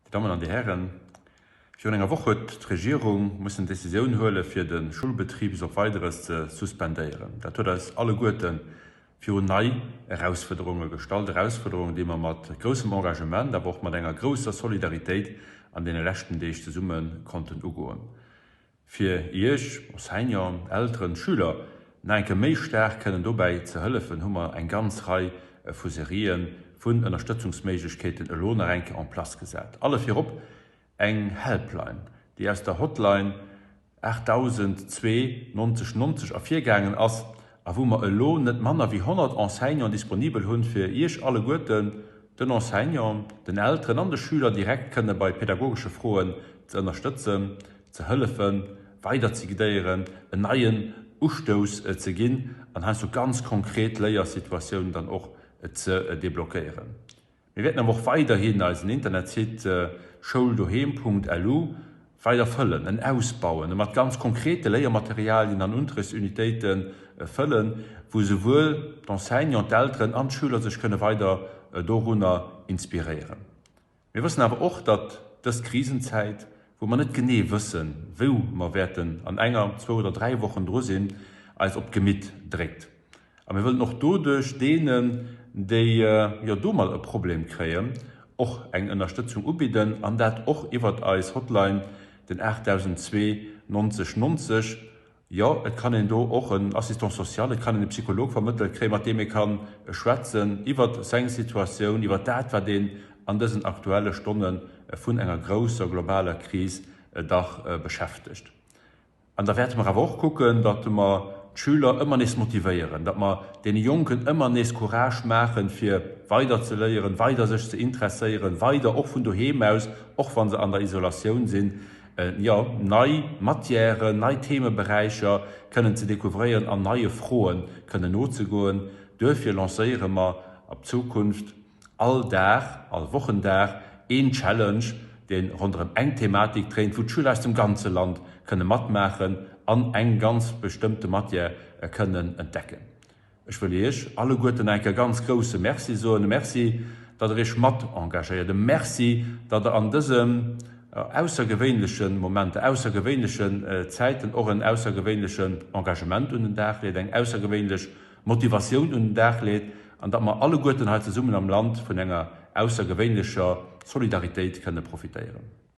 Dir Dammen an Dir Hären, virun enger Woch huet d'Regierung mussen d'Decisioun huele fir de Schulbetrib bis op Weideres ze suspendéieren. Dat huet eis alleguerte virun nei Erausfuerderunge gestallt, Erausfuerderungen, déi mer mat groussem Engagement, awer och mat enger grousser Solidaritéit an deene leschten Deeg zesumme konnten ugoen. Fir Iech, Enseignanten, Elteren, Schüler, nach eng Kéier méi staark kënnen dobäi ze hëllefen, hu mer eng ganz Rei vu Serië vun Ënnerstëtzungsméiglechkeeten elo nach eng Kéier en place gesat. Alle virop eng Helpline, déi aus der Hotline 8002 90 90 ervirgaangen ass a wou mer elo net manner wéi 100 Enseignanten disponibel hunn, fir Iech alleguerten, den Enseignanten, den Elteren an de Schüler direkt kënne bei pedagogesche Froen ze ënnerstëtzen, ze hëllefen, weider ze guidéieren, en neien Ustouss ze ginn an heiansdo ganz konkret Léiersituatiounen dann och ze deblockéieren. Mir wäerten awer och weiderhin eisen Internetsite schouldoheem.lu weider fëllen, en ausbauen, e mat ganz konkrete Léiermaterialien an Unterrichtsunitéite fëllen, wou souwuel d'Enseignanten, d'Elteren an d'Schüler sech kënne weider dorunner inspiréieren. Mir wëssen awer och, datt dës Krisenzäit, wou mer net genee wëssen, wou mer wäerten an enger, zwou oder dräi Wochen dru sinn, eis op d'Gemitt dréckt. A mir wëllen och doduerch deenen, déi jo domat e Problem kréien, och eng Ënnerstëtzung ubidden, an dat och iwwert eis Hotline, den 8002 90 90. Jo, et kann een do och en Assistant social, et kann een e Psycholog vermëttelt kréien, mat deem ee ka schwätzen iwwert seng Situatioun, iwwert dat, wat een an dësen aktuelle Stonne vun enger grousser globaler Kris dach beschäftegt. An da wäerte mer awer och kucken, datt mer d'Schüler ëmmer nees motivéieren, datt mer deene Jonken ëmmer nees Courage maachen, fir weider ze léieren, weider sech ze interesséieren, weider och vun doheem aus, och wa se an der Isolatioun sinn, jo, nei Matièren, nei Themeberäicher kënnen ze découvréieren an neie Froe kënnen nozegoen. Duerfir lancéiere mer ab Zukunft all Dag, all Wochendag een Challenge, dee ronderëm eng Thematik dréint, wou d'Schüler aus dem ganze Land kënne matmaachen an eng ganz bestëmmte Matière kënnen entdecken. Ech wëll Iech alleguerten eng Kéier ganz grousse Merci soen. E Merci, datt Der Iech mat engagéiert. E Merci, datt Der an dësen aussergewéinleche Momenter, aussergewéinlechen Zäiten och en aussergewéinlechen Engagement un den Dag leet, eng aussergewéinlech Motivatioun un den Dag leet an datt mer alleguerten hei zesummen am Land vun enger aussergewéinlecher Solidaritéit kënne profitéieren.